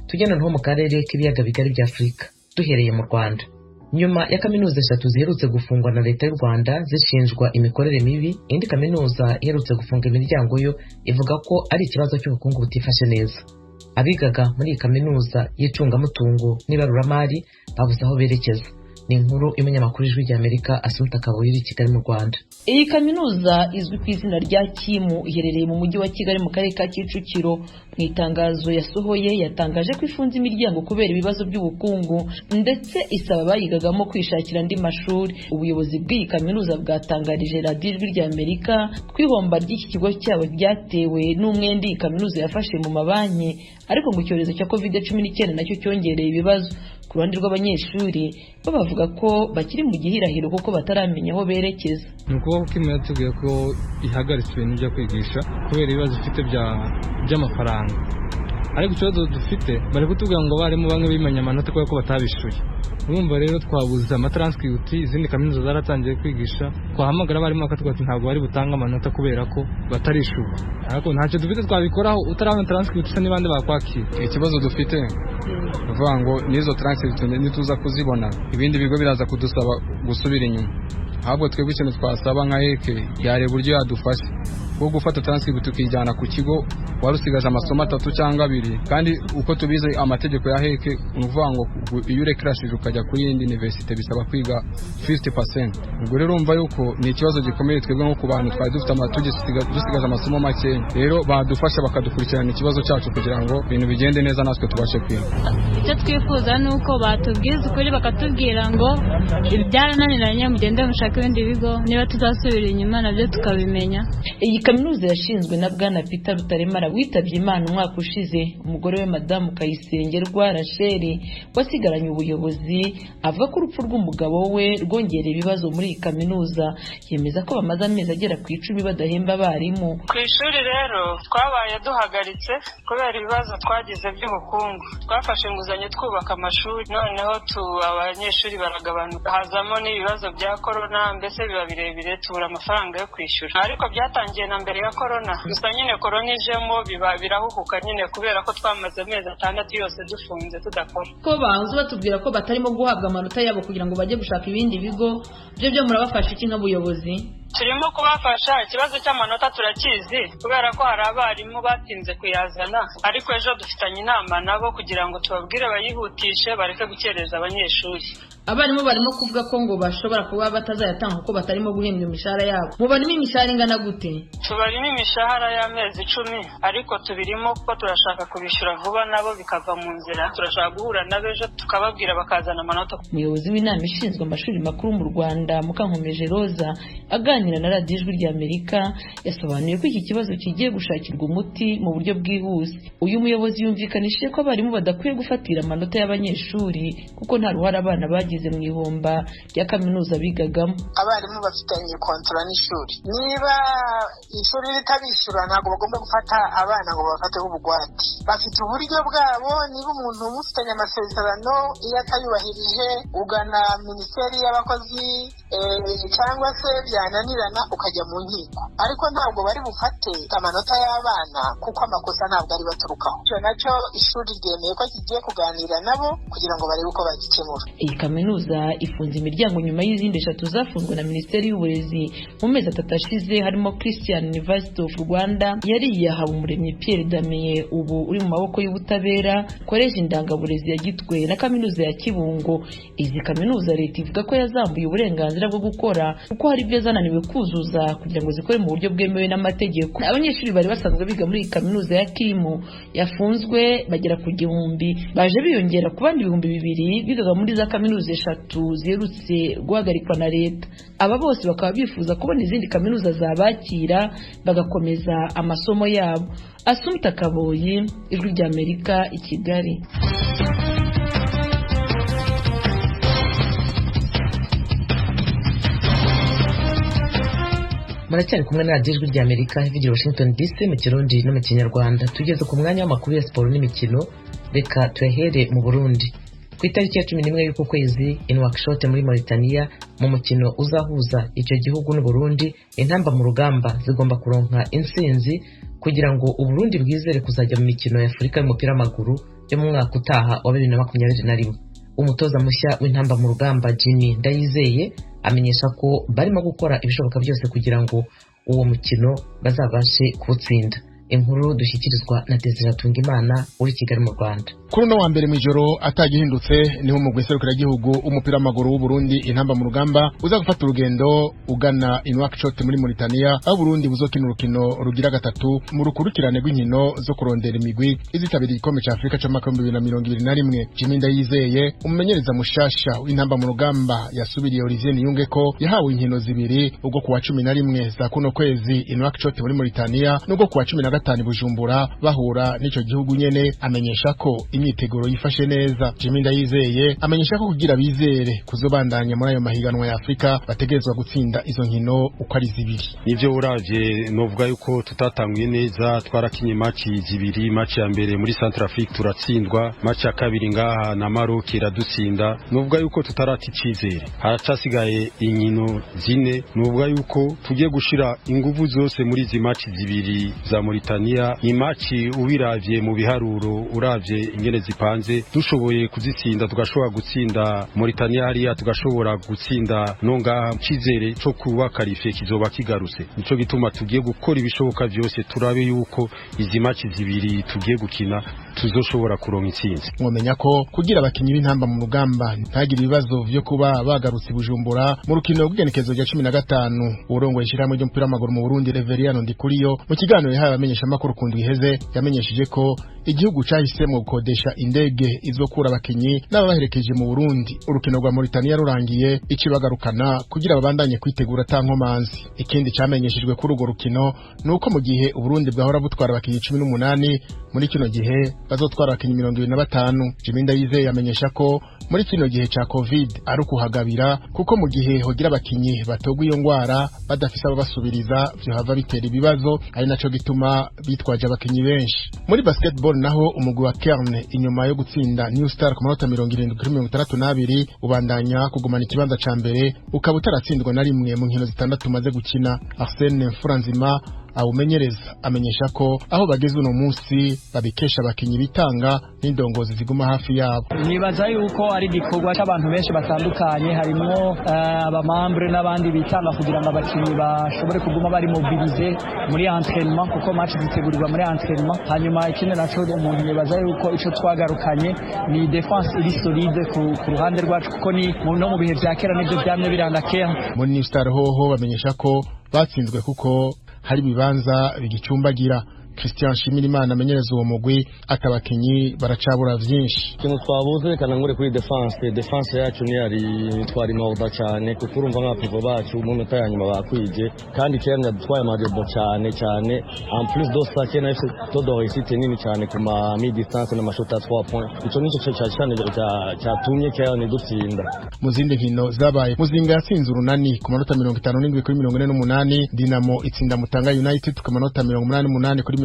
Tujya noneho mu karere k'ibiyaga bigari bya Afurika, duhereye mu Rwanda. Nyuma ya kaminuza eshatu ziherutse gufungwa na Leta y'u Rwanda zishinjwa imikorere mibi, indi kaminuza iherutse gufunga imiryango yo ivuga ko ari ikibazo cy'ubukungu butifashe neza. Abigaga muri iyi kaminuza y'icungamutungo n'ibaruramari babuze aho berekeza. Ni inkuru y'umunyamakuru Ijwi ry'Amerika Assumpta Kaboyi uri i Kigali mu Rwanda. Iyi kaminuza izwi ku izina rya Kimu iherereye mu mujyi wa Kigali mu karere ka Kicukiro. Mu itangazo yasohoye yatangaje ko ifunze imiryango kubera ibibazo by'ubukungu, ndetse isaba abayigagamo kwishakira andi mashuri. Ubuyobozi bw'iyi kaminuza bwatangarije Radiyo Ijwi ry'Amerika ko ihomba ry'iki kigo cyabo ryatewe n'umwenda iyi kaminuza yafashe mu mabanki, ariko ngo icyorezo cya COVID-19 nacyo cyongereye ibibazo. Ku ruhande rw'abanyeshuri bo bavuga ko bakiri mu gihirahiro kuko bataramenya aho berekeza. Ni ukuvuga ko Kimu yatubwiye ko ihagaritse ibintu byo kwigisha kubera ibibazo ifite by'amafaranga, ariko ikibazo dufite bari kutubwira ngo abarimu bamwe bimanye amanota kubera ko batabishyuye. Urumva rero twabuze amatranscript, izindi kaminuza zaratangiye kwigisha, twahamagara abarimu bakatubwira ati ntabwo bari butange amanota kubera ko batarishyurwa, ariko ntacyo dufite twabikoraho utarabona transcript se n'ibandi bakwakira. Ikibazo dufite uvuga ngo n'izo transcript nituza kuzibona ibindi bigo biraza kudusaba gusubira inyuma, ahubwo twebwe ikintu twasaba nka HEC yareba uburyo yadufasha bwo gufata transcript tukijyana ku kigo wari usigaje amasomo 3 cyangwa 2, kandi uko tubizi amategeko ya HEC ni ukuvuga ngo iyo urekrashije ukajya kuri yindi universite bisaba kwiga 50%. Ubwo rero urumva yuko ni ikibazo gikomeye twebwe nko ku bantu twari dufite dusigaje amasomo make, rero badufasha bakadukurikirana ikibazo cyacu kugira ngo ibintu bigende neza natwe tubashe kwiga. Icyo twifuza ni uko batubwiza ukuri bakatubwira ngo byarananiranye mugende mushake ibindi bigo, niba tuzasubira inyuma nabyo tukabimenya. Iyi kaminuza yashinzwe na Bwana Peter Rutaremara witabye Imana umwaka ushize. Umugore we Madamu Kayisengerwa Rachel wasigaranye ubuyobozi avuga ko urupfu rw'umugabo we rwongereye ibibazo muri iyi kaminuza. Yemeza ko bamaze amezi agera ku 10 badahemba abarimu. Ku ishuri rero twabaye duhagaritse kubera ibibazo twagize by'ubukungu. Twafashe inguzanyo twubaka amashuri, noneho abanyeshuri baragabanuka, hazamo n'ibibazo bya korona, mbese biba birebire tubura amafaranga yo kwishyura. Ariko byatangiye na mbere ya korona, gusa nyine korona ijemo biba birahuhuka nyine kubera ko twamaze amezi 6 yose dufunze tudakora. Ko banze batubwira ko batarimo guhabwa amanota yabo kugira ngo bajye gushaka ibindi bigo, byo byo murabafasha iki nk'ubuyobozi? Turimo kubafasha, ikibazo cy'amanota turakizi kubera ko hari abarimu batinze kuyazana, ariko ejo dufitanye inama nabo kugira ngo tubabwire bayihutishe bareke gukereza abanyeshuri. Abarimu barimo kuvuga ko ngo bashobora kuba batazayatanga kuko batarimo guhembwa imishahara yabo. Mubarimo imishahara ingana gute? Tubarimo imishahara y'amezi 10, ariko tubirimo kuko turashaka kubishyura vuba nabo bikava mu nzira. Turashaka guhura nabo ejo tukababwira bakazana amanota. Umuyobozi w'inama ishinzwe amashuri makuru mu Rwanda, Mukankomeje Roza, aganira na Radiyo Ijwi ry'Amerika yasobanuye ko iki kibazo kigiye gushakirwa umuti mu buryo bwihuse. Uyu muyobozi yumvikanishije ko abarimu badakwiye gufatira amanota y'abanyeshuri kuko nta ruhare abana bagize mu ihomba rya kaminuza bigagamo. Abarimu bafitanye kontora n'ishuri, niba ishuri ritabishyura ntabwo bagomba gufata abana ngo babafateho ubugwate. Bafite uburyo bwabo, niba umuntu mufitanye amasezerano iyo atayubahirije ugana minisiteri y'abakozi cyangwa se byananirana ukajya mu nkiko, ariko ntabwo bari bufate amanota y'abana kuko amakosa ntabwo ari baturukaho. Icyo nacyo ishuri ryemeye ko kigiye kuganira nabo kugira ngo barebe uko bagikemura. Iyi kaminuza ifunze imiryango nyuma y'izindi 3 zafunzwe na Minisiteri y'Uburezi mu mezi 3 ashize, harimo Christian University of Rwanda yari iyahawe Umuremyi Pierre Damien ubu uri mu maboko y'ubutabera, Koleji Indangaburezi ya Gitwe na Kaminuza ya Kibungo. Izi kaminuza leta ivuga ko yazambuye uburenganzira bwo gukora kuko hari ibyo zananiwe kuzuza kugira ngo zikore mu buryo bwemewe n'amategeko. Abanyeshuri bari basanzwe biga muri iyi kaminuza ya Kimu yafunzwe bagera ku 1000, baje biyongera ku bandi 2000 bigaga muri za kaminuza 3 ziherutse guhagarikwa na leta. Aba bose bakaba bifuza kubona izindi kaminuza zabakira bagakomeza amasomo yabo. Assumpta Kaboyi, Ijwi ry'Amerika i Kigali. Muracyari kumwe na Radiyo Ijwi ry'Amerika ivugira Washington DC mu Kirundi no mu Kinyarwanda. Tugeze ku mwanya w'amakuru ya siporo n'imikino, reka tuyahere mu Burundi. Ku Ku itariki ya 11 y'uku kwezi i Nouakchott muri Mauritania, mu mukino uzahuza icyo gihugu n'u Burundi, Intamba mu Rugamba zigomba kuronka intsinzi kugira ngo Uburundi bwizere kuzajya mu mikino ya Afurika y'umupira w'amaguru yo mu mwaka utaha wa 2021. Umutoza mushya w'Intamba mu Rugamba, Jimmy Ndayizeye, amenyesha ko barimo gukora ibishoboka byose kugira ngo uwo mukino bazabashe kuwutsinda. Inkuru dushyikirizwa na Desire Tungimana uri Kigali mu Rwanda. Kuri uno wa mbere mw'ijoro atagihindutse niho umugwi serukiragihugu w'umupira w'amaguru w'u Burundi, Intamba mu Rugamba, uza gufata urugendo ugana i Nouakchott muri Mauritania, aho Burundi buzokina urukino rugira gatatu mu rukurikirane rw'inkino zo kurondera imigwi izitabira igikombe ca Afurika c'umwaka 2021. Jimmy Ndayizeye, umumenyereza mushasha w'Intamba mu Rugamba yasubiriye Olivier Niyungeko, yahawe inkino zibiri, ubwo kuwa 11 za kuno kwezi i Nouakchott muri Mauritania n'ubwo kuwa 15 Bujumbura bahura n'ico gihugu nyene. Amenyesha ko imyiteguro yifashe neza. Jimmy Ndayizeye amenyesha ko kugira bizere kuzobandanya muri ayo mahiganwa ya Afrika bategerezwa gutsinda izo nkino uko ari zibiri. Nivyo, uravye novuga yuko tutatanguye neza. Twarakinye match zibiri. Match ya mbere muri Centrafrique turatsindwa, match ya kabiri ngaha na Maroc iradutsinda. Novuga yuko tutarata icizere, haracasigaye inkino zine. Novuga yuko tugiye gushira inguvu zose muri izi match zibiri za Mauritania. Ni match ubiravye mu biharuro, uravye ingene zipanze, dushoboye kuzitsinda, tugashobora gutsinda Mauritania hariya, tugashobora gutsinda no ngaha, cizere co kuba qualifié kizoba kigarutse. Nico gituma tugiye gukora ibishoboka vyose, turabe yuko izi match zibiri tugiye gukina tuzoshobora kuronka intsinzi. Mwomenya ko kugira abakinyi b'Intamba mu Rugamba ntagire ibibazo vyo kuba bagarutse Bujumbura mu rukino rw'igenekezo rya 15, urongoye ishirahamwe ry'umupira w'amaguru mu Burundi, Reveriano Ndikuriyo, mu kiganiro yahaye abamenyeshamakuru ku ndwi iheze, yamenyesheje ko igihugu cahisemwo gukodesha indege izokura abakinyi n'ababaherekeje mu Burundi urukino rwa Mauritania rurangiye, icibagarukana kugira babandanye kwitegura ata nkomanzi. Ikindi camenyeshejwe kuri urwo rukino nuko mu gihe Uburundi bwahora butwara abakinyi 18, muri kino gihe bazotwara abakinyi 25. Jimmy Ndayizeye amenyesha ko muri kino gihe ca Covid ari ukuhagabira, kuko mu gihe hogira abakinyi batogwa iyo ngwara badafise ababasubiriza vyohava bitera ibibazo, ari naco gituma bitwaje abakinyi benshi. Muri basketball naho, umugwi wa Kerne, inyuma yo gutsinda New Star ku manota 70-62, ubandanya kugumana ikibanza ca mbere, ukaba utaratsindwa na rimwe mu nkino zitandatu umaze gukina. Arsene Mfuranzima awumenyereza amenyesha ko aho bageze uno munsi babikesha abakinyi bitanga n'indongozi ziguma hafi yabo. Nibaza yuko ari igikorwa cy'abantu benshi batandukanye, harimwo abamambure n'abandi bitanga kugira ngo abakinyi bashobore kuguma bari mobilisés muri entraînement, kuko match zitegurirwa muri entraînement. Hanyuma ikindi naco, umuntu nibaza yuko ico twagarukanye ni défense iri solide ku ruhande rwacu, kuko ni no mu bihe vya kera nivyo vyamye biranga kera. Muri New Star hoho bamenyesha ko batsinzwe kuko hari ibibanza bigicumbagira. Christian Shimirimana amenyereza uwo mugwi atabakinyi baracabura vyinshi. Ikintu twabuze, reka ngure kuri défense yacu ntiyari twari mawuda cyane, kuko urumva nka pivot bacu mu minota ya nyuma bakwije, kandi kera dutwaye ama rebonds cyane cyane. En plus de ça, kera ifite taux de réussite nini cyane ku ma mi-distance n'amashoti ya 3 points. Ico nico cyane cyatumye kera ntidutsinda. Mu zindi nkino zabaye, Muzinga yatsinze Urunani ku manota 57-48, Dinamo itsinda Mutanga United ku manota 88-43,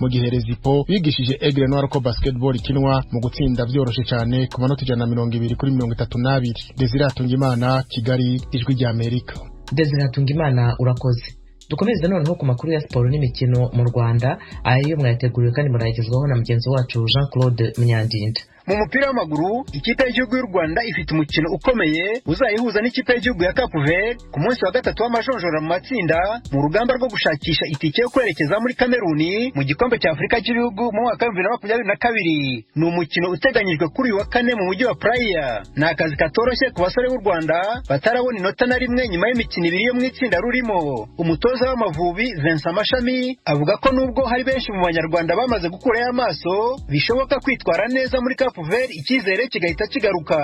mu gihe Rezipo bigishije Aigle Noir ko basketball ikinwa mu gutsinda vyoroshe cyane ku manota 120-32. Desire Hatungimana, Kigali, Ijwi rya Amerika. Desire Hatungimana, urakoze. Dukomeze noneho ku makuru ya siporo n'imikino mu Rwanda, ayo mwayateguriwe kandi murayagezwaho na mugenzi wacu Jean Claude Munyandinda. Mu mupira w'amaguru, ikipe y'igihugu y'u Rwanda ifite umukino ukomeye uzayihuza n'ikipe y'igihugu ya Cape Verde ku munsi wa gatatu w'amajonjora mu matsinda mu rugamba rwo gushakisha itike yo kwerekeza muri Kameruni mu gikombe cya Afurika cy'ibihugu mu mwaka wa 2022. Ni umukino uteganyijwe kuri uyu wa kane mu mujyi wa Praia. Ni akazi katoroshye ku basore b'u Rwanda batarabona inota na rimwe nyuma y'imikino ibiri yo mu itsinda rurimo. Umutoza w'Amavubi, Vincent Mashami, avuga ko nubwo hari benshi mu banyarwanda bamaze gukurayo amaso, bishoboka kwitwara neza muri Cape Verde icyizere kigahita kigaruka.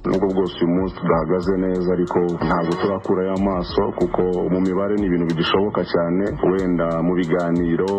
Nubwo bwose uyu munsi tudahagaze neza, ariko ntabwo turakurayo amaso, kuko mu mibare ni ibintu bigishoboka cyane. Wenda mu biganiro,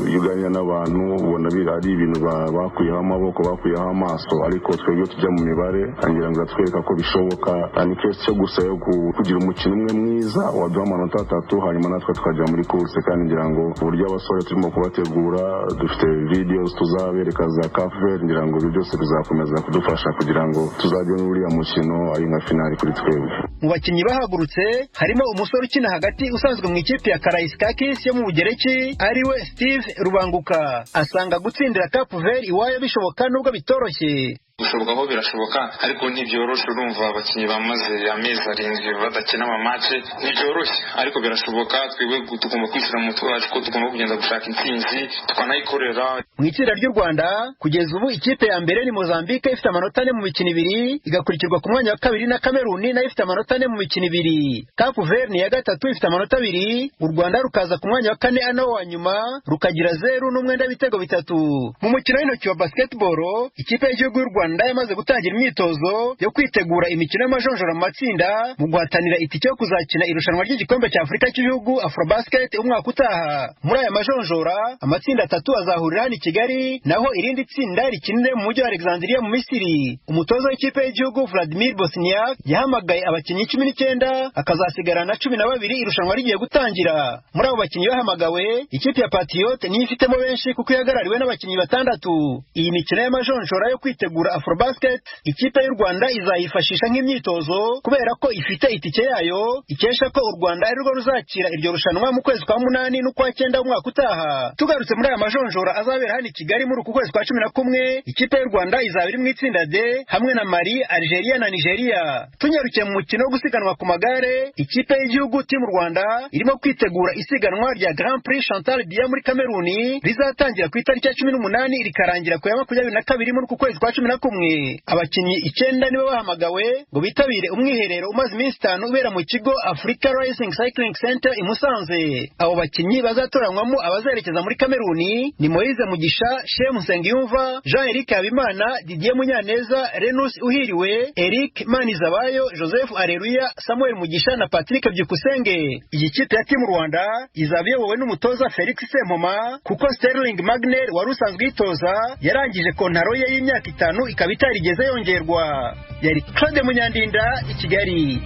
iyo uganira n'abantu, ubona ari ibintu bakuyeho amaboko, bakuyeho amaso, ariko twebwe tujya mu mibare ngira ngo iratwereka ko bishoboka. Ni question gusa yo kugira umukino umwe mwiza waduha amanota atatu, hanyuma natwe tukajya muri course. Kandi ngira ngo uburyo abasore turimo kubategura, dufite videos tuzabereka za Cape Verde, ngira ngo ibyo byose bizakomeza. bizakomeza kudufasha kugira ngo tuzajye muri uriya mukino ari nka finali kuri twebwe. Mu bakinnyi bahagurutse harimo umusore ukina hagati usanzwe mu ikipe ya Karaiskakis yo mu Bugereki ariwe Steve Rubanguka, asanga gutsindira Cape Verde iwayo bishoboka nubwo bitoroshye. Gushoboka ho birashoboka ariko ntibyoroshe, urumva abakinnyi bamaze amezi 7 badakina amamace, ntibyoroshye ariko birashoboka. Twebwe tugomba kwishyira mu mutwe wacu ko tugomba kugenda gushaka intsinzi tukanayikorera. Mu itsinda ry'u Rwanda kugeza ubu ikipe ya mbere ni Mozambique ifite amanota 4 mu mikino 2, igakurikirwa ku mwanya wa kabiri na Cameroon nayo ifite amanota 4 mu mikino 2. Cape Verde ni iya gatatu ifite amanota 2, u Rwanda rukaza ku mwanya wa kane ano wa nyuma rukagira 0 n'umwenda w'ibitego 3. Mu mukino w'intoki wa basketball ikipe y'igihugu y'u Rwanda yamaze gutangira imyitozo yo kwitegura imikino y'amajonjora mu matsinda mu guhatanira itike yo kuzakina irushanwa ry'igikombe cya Afurika cy'ibihugu Afrobasket umwaka utaha. Muri aya majonjora amatsinda 3 azahurira hano i Kigali, naho irindi tsinda rikinire mu mujyi wa Alexandria mu Misiri. Umutoza w'ikipe y'igihugu Vladimir Bosniak yahamagaye abakinnyi 19 akazasigarana 12 irushanwa rigiye gutangira. Muri abo bakinnyi bahamagawe ikipe ya Patriot niyo ifitemo benshi kuko ihagarariwe n'abakinnyi 6. Iyi mikino y'amajonjora yo kwitegura Afrobasket ikipe y'u Rwanda izayifashisha nk'imyitozo kubera ko ifite itike yayo ikesha ko u Rwanda ari rwo ruzakira iryo rushanwa mu kwezi kwa 8 n'ukwa 9 umwaka utaha. Tugarutse muri aya majonjora azabera hano i Kigali muri uku kwezi kwa 11, ikipe y'u Rwanda izaba iri mu itsinda D hamwe na Mali, Algeria na Nigeria. Tunyarukiye mu mukino wo gusiganwa ku magare, ikipe y'igihugu Team Rwanda irimo kwitegura isiganwa rya Grand Prix Chantal Biya muri Cameroon rizatangira ku itariki ya 18 rikarangira ku ya 22 muri uku kwezi kwa 11. Abakinnyi 9 nibo bahamagawe ngo bitabire umwiherero umaze iminsi 5 ubera mu kigo Africa Racing Cycling Center i Musanze. Abo bakinnyi bazatoranywamo abazerekeza muri Cameroon ni Moise Mugisha, Shem Nsengiyumva, Jean Eric Habimana, Didier Munyaneza, Renus Uhiriwe, Eric Manizabayo, Joseph Areruya, Samuel Mugisha na Patrick Byukusenge. Iyi kipe ya Team Rwanda izaba iyobowe n'umutoza Felix Sempoma kuko Sterling Magner wari usanzwe yitoza yarangije kontaro ye y'imyaka 5 ikaba itarigeze yongerwa. Yari Claude Munyandinda i Kigali.